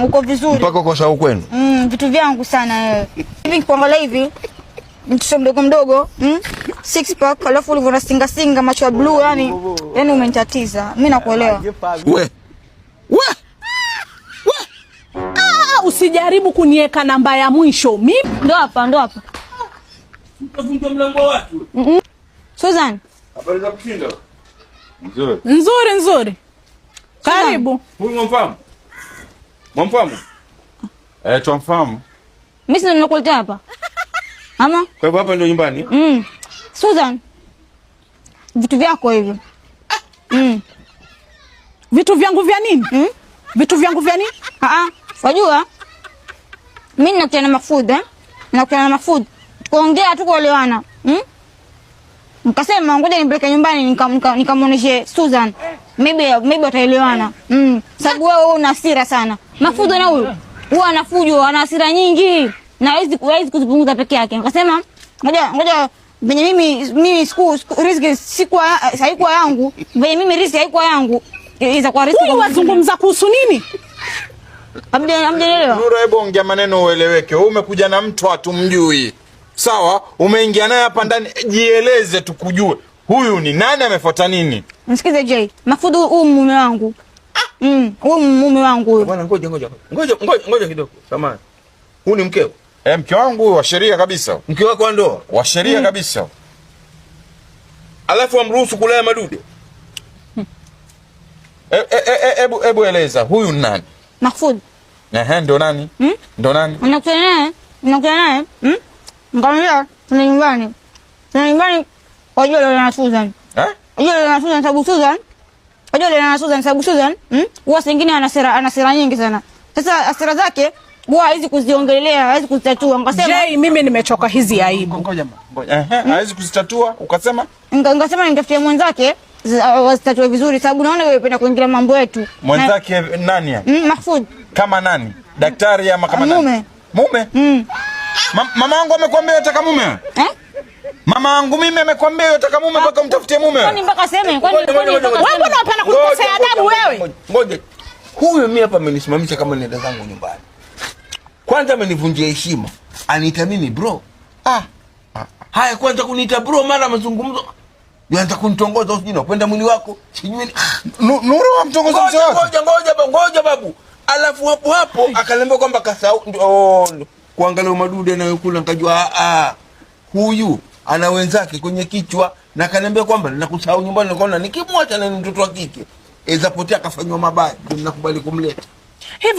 Uko vizuri. Mpaka uko sawa kwenu. Vitu vyangu sana wewe. Hivi nikikuangalia hivi mtoto mdogo mdogo, Six pack, alafu ulivyo na singa singa, macho ya blue, yani umenitatiza. Mimi nakuelewa. We. We. Ah, usijaribu kunieka namba ya mwisho. Mimi Ndo hapa, ndo hapa. Mtavunja mlango wa watu. Susan, Habari za kushinda. Nzuri. Nzuri nzuri. Karibu. Huyu mwamfahamu? Mwamfahamu? Eh, twamfahamu. Mimi si ninakuletea hapa. Ama? Kwa hivyo hapa ndio nyumbani? Mm. Susan. Vitu vyako hivyo. Vitu vyangu vya nini? Mm? Vitu vyangu vya nini? Ah ah. Wajua? Mimi nakutana na Mahfudh, eh? Nakutana na Mahfudh. Tukaongea tu kuelewana. Nikasema ngoja nimpeleke nyumbani nikamuoneshe Susan. Maybe wataelewana. Sababu wewe una hasira sana. Mahfudh na huyu huwa ana fujo, ana hasira nyingi na hawezi kuzipunguza peke yake. Nikasema ngoja ngoja venye mimi siku riziki sikuwa haikuwa yangu, venye mimi riziki haikuwa yangu, iza kwa riziki. Huyu wazungumza kuhusu nini? Hamjaelewa? Nuru, hebu ongea maneno ueleweke. Wewe umekuja na mtu hatumjui. Sawa, umeingia naye hapa ndani, jieleze tukujue. Huyu ni nani, amefuata nini? Msikize Jay. Mahfudh huyu mume wangu. Huyu mume wangu huyu. Bwana ngoja ngoja. Ngoja ngoja ngoja kidogo. Samahani. Huyu ni mkeo? Eh, mke wangu huyu wa sheria kabisa. Mke wako wa ndoa? Wa sheria kabisa. Alafu amruhusu kulea madude? Hebu eleza huyu ni nani? Mahfudh. Ehe, ndo nani? Ndo nani? Nakutana naye, nakutana naye. Nikamwambia tuna nyumbani. Tuna nyumbani wajua leo na Susan. Eh? Wajua leo na Susan sababu Susan. Wajua leo na Susan sababu Susan, Huwa saa nyingine ana hasira nyingi sana. Sasa hasira zake huwa hawezi kuziongelea, hawezi kuzitatua. Nikasema Jay, mimi nimechoka hizi aibu. Ngoja ngoja. Ehe, hawezi kuzitatua, ukasema? Nikasema nimtafutie mwenzake wazitatue vizuri sababu naona wewe unapenda kuingilia mambo yetu. Mwenzake nani yani? Mahfudh. Kama nani? Daktari ama kama nani? Mume. Mume? Mama yangu amekwambia unataka mume? Eh? Mama yangu mimi amekwambia unataka mume mpaka umtafutie mume? Kwani mpaka aseme? Kwani Ngoja, kwani ngoja, mpaka ngoja. Wewe mbona unapenda kunikosea adabu wewe? Ngoja, ngoja. Huyu mimi hapa amenisimamisha kama nenda zangu nyumbani. Kwanza amenivunjia heshima. Aniita mimi bro. Ah. Haya kwanza kuniita bro mara mazungumzo. Yaanza kunitongoza usijui napenda mwili wako. Sijui ni Nuru amtongoza mzee Ngoja wake. ngoja ngoja babu, ngoja babu. Alafu hapo hapo akaniambia kwamba kasahau oh, kuangalia madude anayokula nikajua a huyu ana wenzake kwenye kichwa na akaniambia kwamba ninakusahau nyumbani, nikaona nikimwacha na ni mtoto wa kike eza potea akafanywa mabaya, ndio nakubali kumleta. Hivi